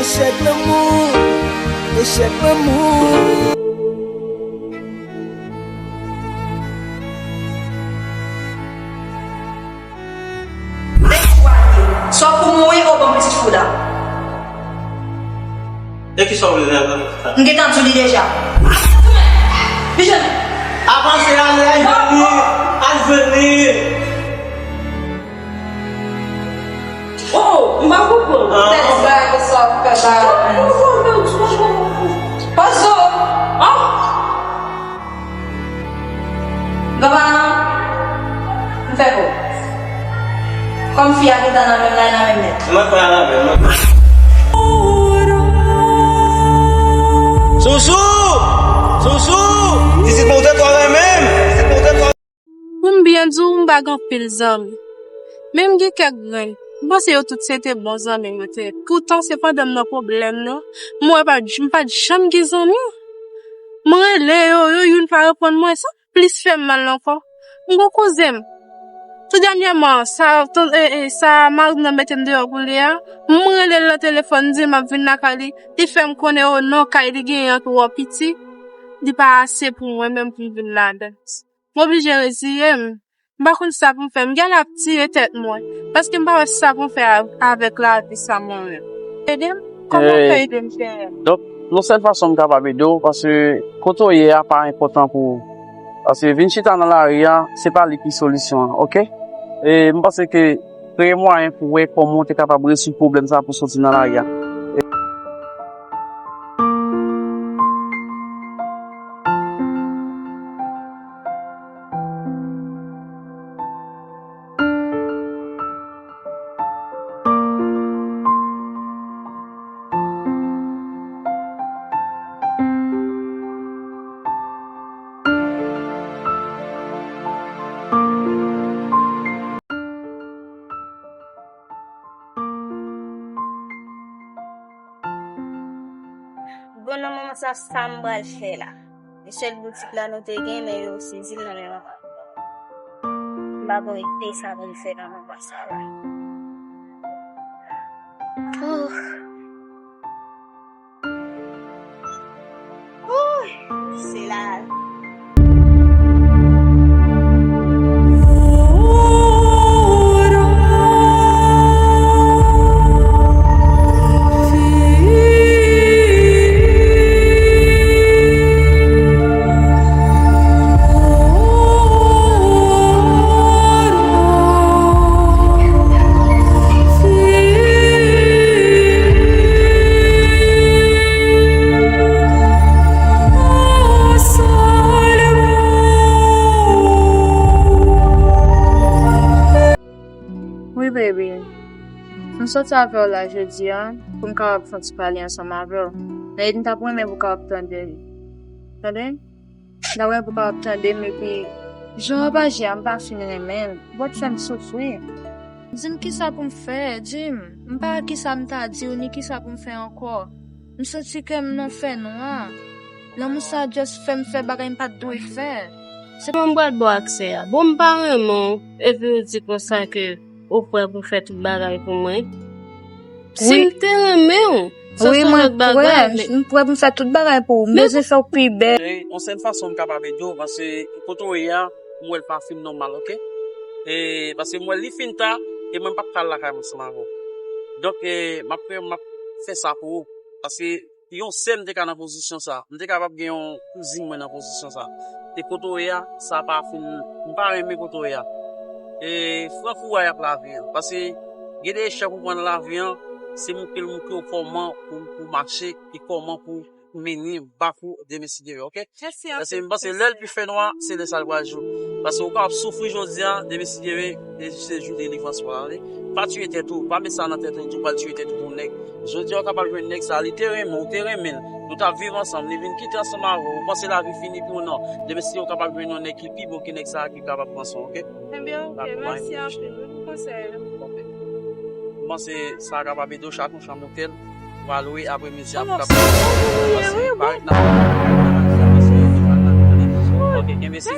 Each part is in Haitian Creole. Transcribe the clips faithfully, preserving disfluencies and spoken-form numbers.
Echèk lanmou, echèk lanmou. Sa w pou mouri, o bon pitit fou la. E kisa w vle la? M gentan di w li deja. Pichon. Avanse, ale, al jwenn li. Al jwenn li. Oh, m pa konprann. Ah. Tèt bagay sa w fè bagay. Pozo. Oh. Granma, m fè pou. Kòm fi a gentan nan menm la, nan menm nèt. Mwen kwè a la menm, mwen kwè. Sousou! Sousou! Pitit mwen ou te twò renmen m! Pitit mwen ou te twò Pou m byen di w, m pa gen anpil zanmi. Men m gen kèk grenn. M panse yo tout se te bon zanmi m yo te ye. Poutan, se pandan m nan pwoblèm nan, m wè pa, m pa t janm gen zanmi. M rele yo, yo youn pa reponn mwen. Sa plis fè m mal ankò. M gon kouzen m. Tou dènyèman, sa, ton- e, e, sa mari m nan mete m deyò pou li a, m rele l nan telefòn, m di l m ap vin lakay li. Li fè m konnen, o non, kay li genyen an twò piti. Li pa ase pou mwen menm pou m vin ladan. M oblije reziye m. M pa konn sa pou m fè. M genlè ap tiye tèt mwen. Paske m pa wè sa pou m fè a- avèk lavi sa mwen menm. Ede m? Kòman w ka ede m, Senyè? Donk, yon sèl fason m kapab ede w, paske kote w ye a pa enpòtan pou ou. Paske vin chita nan lari a, se pa li ki solisyon an, oke? E m panse ke kreye mwayen pou wè kòman w te kapab rezoud pwoblèm sa pou soti nan lari a. Bon, nan moman sa, sa m pral fè la? E sèl boutik la nou te gen, men yo sezi l nan men manman. M pa konn ki sa pou m fè nan moman sa la. Oh. Ooh, se la. Wi, baby. M soti avè w la jodi a pou m kapab fè yon ti pale ansanm avè w. Nèg m t ap renmen pou w kapab tande li. Tande? M ta renmen pou w kapab tande m, epi jan w ap aji a, m pa fin renmen l. Ou pa t fè m soufri. Di m kisa pou m fè, di m. M pa wè kisa m ta di w, ni kisa pou m fè ankò. M santi kè m nan fènwa. Lanmou sa just fè m fè bagay m pa t dwe fè. Se mwen m pral ba w aksè a. Bon, m pa renmen w, epi w di konsa ke ou prè pou fè tout bagay pou mwen. Si m te renmen w, sa se yon lòt bagay, men m prè pou m fè tout bagay pou ou. M bezwen fè w pi bèl. Cheri, yon sèl fason m kapab ede w, paske kote w ye a, m wè l pa fin nòmal, oke? E, paske m wè li fin ta, e mwen m p ap ka al lakay mwen ansanm avè w. Donk, e, m ap, m ap fè sa pou ou. Paske yon sè m te ka nan pozisyon sa. M te kapab gen yon kouzin mwen nan pozisyon sa. E kote w ye a, sa pa fin, m pa renmen kote w ye a. E fran fou a y ap lavi an. Paske gen de echèk ou pran nan lavi an, se mouke l mouke w kòman pou, pou mache e kòman pou mennen bak ou demen si Dye vle, oke? Paske m panse lè l pi fènwa, se lè sa l pral jou. Paske ou kapab soufri jodi a, demen si Dye vle, e se jou delivrans ou pral ale. Pa tiye tèt ou, pa met sa nan tèt ou, di w pral tiye tèt ou pou nèg. Jodi a, ou kapab jwenn nèg sa, li te renmen w, ou te renmen l. Nou t ap viv ansanm, li vin kite ansanm avè w, ou panse lavi fini pou ou, non. Demen si ou kapab jwenn yon nèg ki pi bon ke nèg sa ki kapab pran swen w, oke? Ebyen, oke, mèsi anpil wi pou konsèy la. M panse sa kapab ede w, chak yon chanm otèl, ou pral wi aprè midi a pou kapab pase, parèt nan Ok, kenbe sou.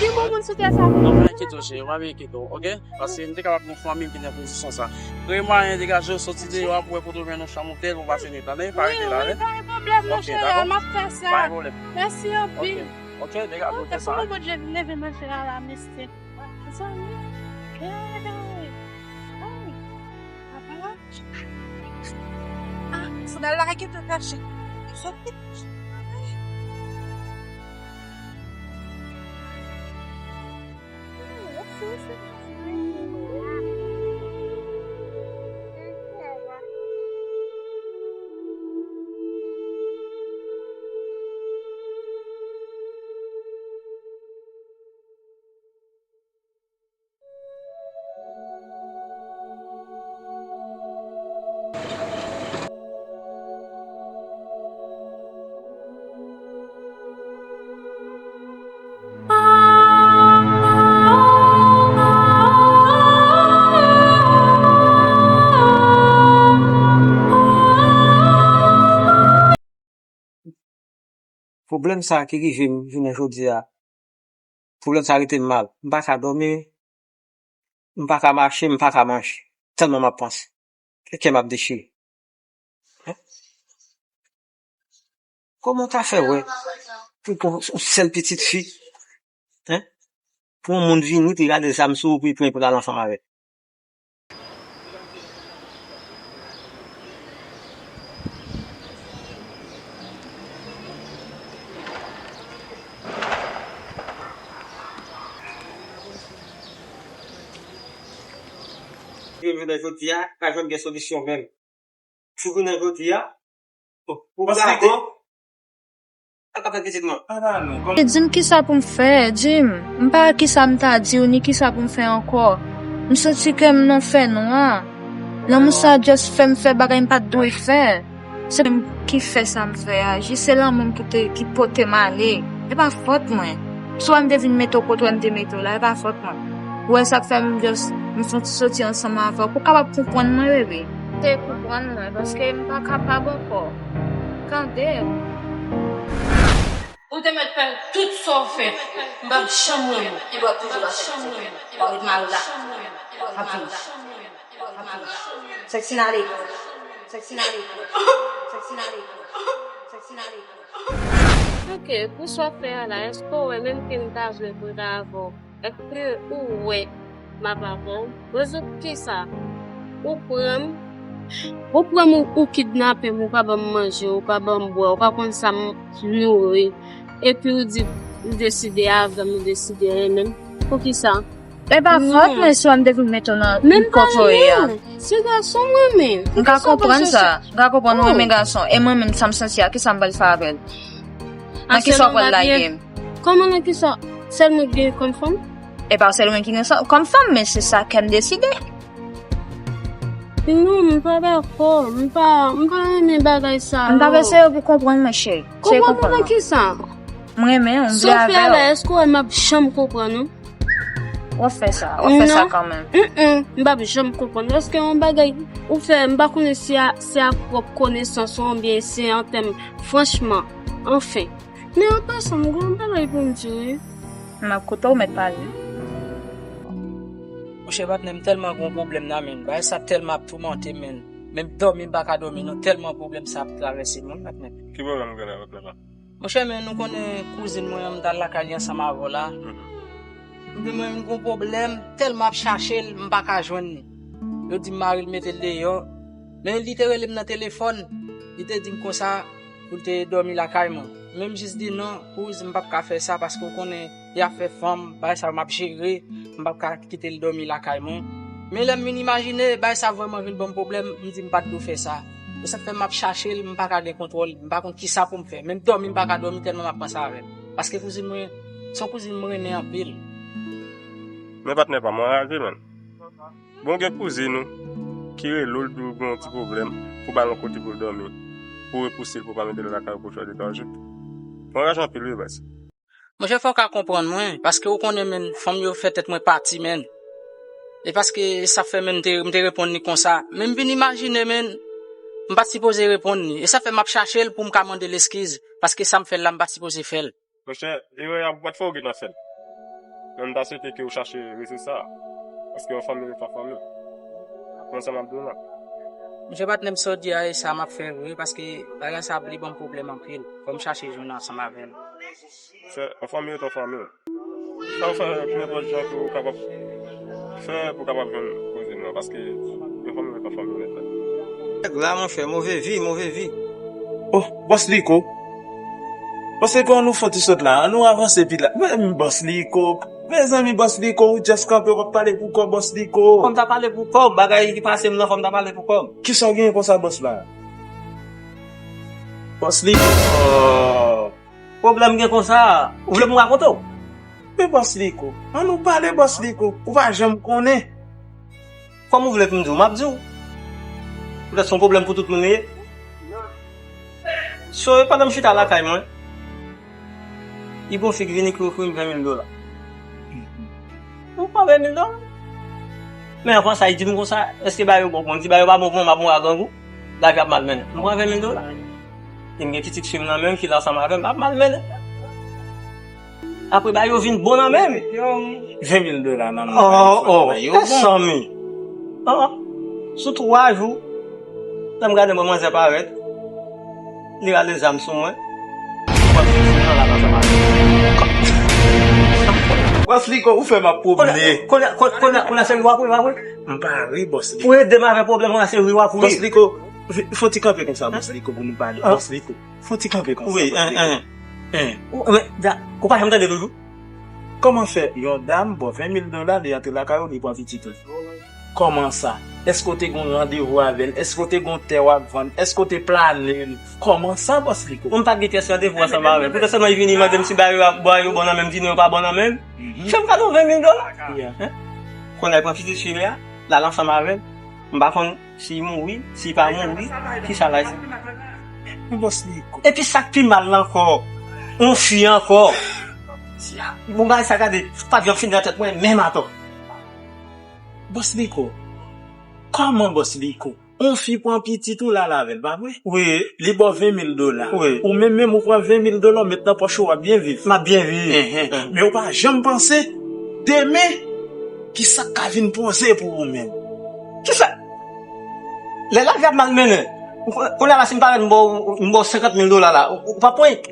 Gen bon moun sou tè sa. Non, pa enkyete w, cheri, pa enkyete w, ok? Paske m te kapab gen yon fanmi ki nan pozisyon sa. Kreye mwayen, degaje w, soti deyò a pou wè kote w jwenn yon chanm otèl pou pase nwit la, men pa rete la, wi, wi. Pa gen pwoblèm, monchè, m ap fè sa. Pa gen pwoblèm. Mèsi anpil. Ok, ok, degaje w, fè sa. Pou mwen, Bondye vin leve manje la, la, mesye. Zanmi, gade. Ay, papa. Ah, sandal la, kite kache. Soti. Pwoblèm sa a ki rive m jounen jodi a, pwoblèm sa a rete m mal. M pa ka dòmi, m pa ka mache, m pa ka manje. Tèlman m ap panse. Kè m ap dechire. Hein? Kòman w ta fè wè pou, pou yon sèl pitit fi, hein? Pou yon moun vini, pou l gade zam sou ou, pou l pran, pou l al ansanm avè l. Jounen jodi a, pa janm gen solisyon menm. Sou jounen jodi a, ou gade. Sa k ap fèt pitit mwen? Di m kisa pou m fè, di m. M pa wè kisa m ta di w, ni kisa pou m fè ankò. M santi kè m nan fènwa. Lanmou sa just fè m fè bagay m pa t dwe fè. Se mwen ki fè sa m fè a. Jis se lanmou m ki te, ki pote m ale. E pa fòt mwen. Si w wè m te vin mete w kote w wè m te mete w la, e pa fòt mwen. Ou wè sa k fè m just, m soti, soti ansanm avè w pou w kapab konprann mwen, bebe. Te konprann mwen, paske m pa kapab ankò. Tande. Ou te mèt fè tout sa w fè. M p ap janm renmen w. E w ap toujou pa fè. W ap ret mare w la. W ap vini. W ap vini. Sexy Naleko. Sexy Naleko. Sexy Naleko. Sexy Naleko. Ok, pou sa w fè a la, èske w wè menm ke m ta jwe pou ta avè w? Èske ou wè m ap avè w? Rezon pou kisa? Ou pran m, ou pran m, ou, ou kidnape m, ou pa ban m manje, ou pa ban m bwè, ou pa konn sa m nouri. Epi ou di, ou deside avè m, ou deside renmen m. Poukisa? E pa fòt mwen si w wè m te vin mete w nan kòkoye a. Se gason mwen, men. M ka konprann sa. M ka konprann ou renmen gason. E mwen menm, sa m santi a, kisa m pral fè avè l? Nan kisa w pral lage m? Kòman nan kisa? Sèl mwen ki gen kòm fanm? E pa sèl mwen ki gen sa kòm fanm, men se sa kè m deside. Non, m pa dakò. M pa, m pa renmen bagay sa yo. M t ap eseye pou konprann mwen, cheri. Konprann mwen nan kisa? M renmen w, m vle avè w. Sa w fè a la, èske w wè m ap janm konprann ou? W ap fè sa, w ap fè sa kanmenm. Non. Mm, mm, m p ap janm konprann. Paske yon bagay ou fè, m pa konnen si a, si a pwòp konesans ou oubyen se an tèm, franchman, anfen. Men an pasan, m gen yon bagay pou m di w, wi. M ap koute w, mèt pale. Monchè, patnè, m tèlman gen yon pwoblèm nan, men bagay sa tèlman ap toumante m, men. Menm dòmi, m pa ka dòmi, non, tèlman pwoblèm sa ap travèse m, wi, patnè. Ki pwoblèm ou gen la, patnè? Monchè, men nou konnen kouzin mwen an, m t al lakay li ansanm avè w la. Mhm. Ebyen, mwen menm, m gen yon pwoblèm, tèlman ap chache l, m pa ka jwenn li. Yo di m mari l mete l deyò. Men li te rele m nan telefòn, li te di m konsa pou l te dòmi lakay mwen. Men m jis di non, kouz, m p ap ka fè sa paske w konnen y ap fè fanm, bagay sa yo m ap jere, m p ap ka kite l dòmi lakay mwen. Men lè m vin imajine, bagay sa vrèman vin ban m pwoblèm, m di m pa t dwe fè sa. E sa k fè m ap chache l, m pa ka gen kontwòl, m pa konn kisa pou m fè. Menm dòmi, m pa ka dòmi tèlman m ap panse avè l. Paske kouzin mwen, se yon kouzin mwen renmen anpil. Men patnè pa m, anraje, menn. Bon, gen kouzin ou ki rele w, l di w gen yon ti pwoblèm, pou w ba l yon kote pou l dòmi, pou w repouse l, pou w pa mete l lakay ou pou chòt de twa jou. Mwen raje anpil, wi, baz. Monchè, fò w ka konprann mwen, paske ou konnen, menn, fanm yo fè tèt mwen pati, menn. E paske sa fè, menn, m te, m te reponn li konsa. Men m vin imajine, menn, m pa t sipoze reponn li. E sa fè m ap chache l pou m ka mande l eskiz, paske sa m fè l la, m pa t sipoze fè l. Monchè, erè a pou pa t fè w gen nan fè l. Men m ta swete ke w chache rezo sa a. Paske yon fanmi rete yon fanmi. Konn sa m ap di w la. Monchè patnè m, sa w di a e sa m ap fè vre, paske bagay sa ap li ban m pwoblèm anpil. Fò m chache jwenn ansanm avè l. Monchè, yon fanmi rete yon fanmi. Sa w fè nenpòt jan ke w kapab fè pou w kapab jwenn koze m nan, paske yon fanmi rete yon fanmi nèt la. Nèg la, monchè, move vi, move vi. Oh, Bòs Liko. Bòs Liko, annou fè ti sòt la, annou avanse pi la. Men Bòs Liko, mezanmi, Bòs Liko, ou just kanpe, w ap pale pou kò w, Bòs Liko. Fò m ta pale pou kò m, bagay ki pase m nan, fò m ta pale pou kò m. Kisa w genyen konsa, bòs la? Bòs Liko. Oh. Pwoblèm gen konsa, ou vle pou m rakonte w? Men Bòs Liko, annou pale, Bòs Liko, ou pa janm konnen. Kòm ou vle pou m di w, m ap di w. Poutèt se yon pwoblèm pou tout moun li ye. So, pandan m chita lakay mwen, li gon fi ki vini ki ofri m ven mil dola. M pran ven mil dola. Men anvan sa, li di m konsa, èske bagay yo bon pou mwen? M di bagay yo pa bon pou mwen, m ap mouri a grangou. Lavi ap mal mennen. M pran ven mil dola. E m gen pitit fi m nan men m ki la ansanm avè m, ap mal mennen. Apre bagay yo vin bon nan men m. Ven mil dola nan men w, oh, oh, bagay yo bon. Mezanmi. Oh, oh. Sou twa jou, lè m gade m wè manzè parèt, li rale zam sou mwen. Bòs Liko, ou fè m ap pwomennen. Kounye a, kounye a, kounye a, kounye a se ri w ap ri, pa vre? M pa ri, Bòs Liko. Pou ede m avè pwoblèm, kounye a se ri w ap ri. Bòs Liko, fè, fè yon ti kanpe konsa, Bòs Liko, pou nou pale. Bòs Liko, fè yon ti kanpe konsa, Bòs Liko. Wi, en, en, en. Ou, men, da, ou pa janm tande toujou? Kòman fè yon dam ba w ven mil dola, li antre lakay ou, li pran pitit ou? Kòman sa? Èske w te gen yon randevou avè l? Èske w te gen yon tè w ap vann? Èske w te plane l? Kòman sa, Bòs Liko? Mwen pa t gen pyès randevou ansanm avè l. Poutèt sèlman li vini, li mande m si bagay yo ap, bagay yo bon nan men m, m di non, yo pa bon nan men m. Mhm. Fè m kado ven mil dola. Yeah. Hein? Kounye a, li pran pitit fi li a, l al ansanm avè l. M pa konn si li mouri, si li pa mouri, kisa l al di? Men Bòs Liko. Epi sa k pi mal la ankò, yon fi ankò. Bon, bagay sa gade, pa t janm fin nan tèt mwen, menm atò. Bòs Liko. Kòman, Bòs Liko? Yon fi pran pitit ou l al avè l, pa vre? Wi. Li ba w ven mil dola. Wi. Ou menm menm ou pran ven mil dola, ou met nan pòch ou, w ap byen viv. M ap byen viv. Enhen. Men ou pa janm panse demen, kisa k ka vin poze pou ou menm? Kisa? Lè lavi ap mal mennen, ou, kounye a la, si m parèt, m ba w, m ba w senkant mil dola la, ou, ou p ap pran?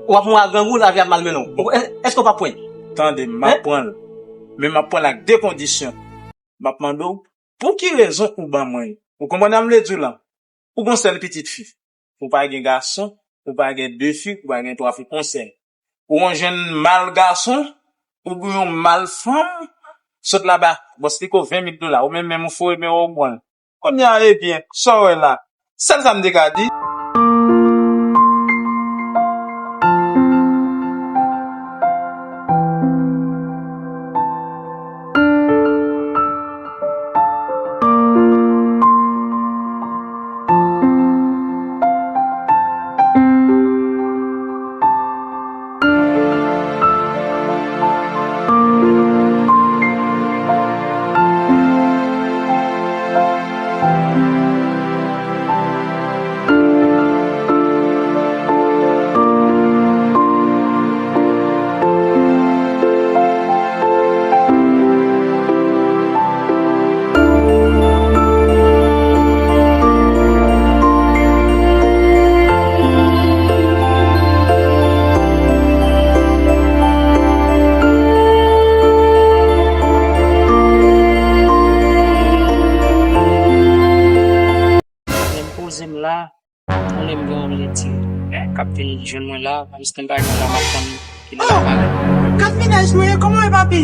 Ou ap mouri a grangou, lavi ap mal mennen w. Ou, è-, èske ou p ap pran? Tande, m ap pran l. Men m ap pran l ak de kondisyon. M ap mande w, pou ki rezon ou ban mwen l? Ou konprann sa m vle di w la? Ou gon sèl pitit fi. Ou pa gen gason, ou pa gen de fi, ou pa gen twa fi, on sèl. Ou yon jèn mal gason, ou yon mal fanm, sot la ba Bòs Liko ven mil dola, ou menm menm ou foure men w, ou pran l. Kounye a, ebyen, sa w wè la? Sèl sa m te ka di. Lè m poze m la, ann lè m gen yon leti k ap vin jwenn mwen la, m stand by mwen la, m ap tann kilè l ap parèt. Kat menaj nou ye, kòman w ye, papi?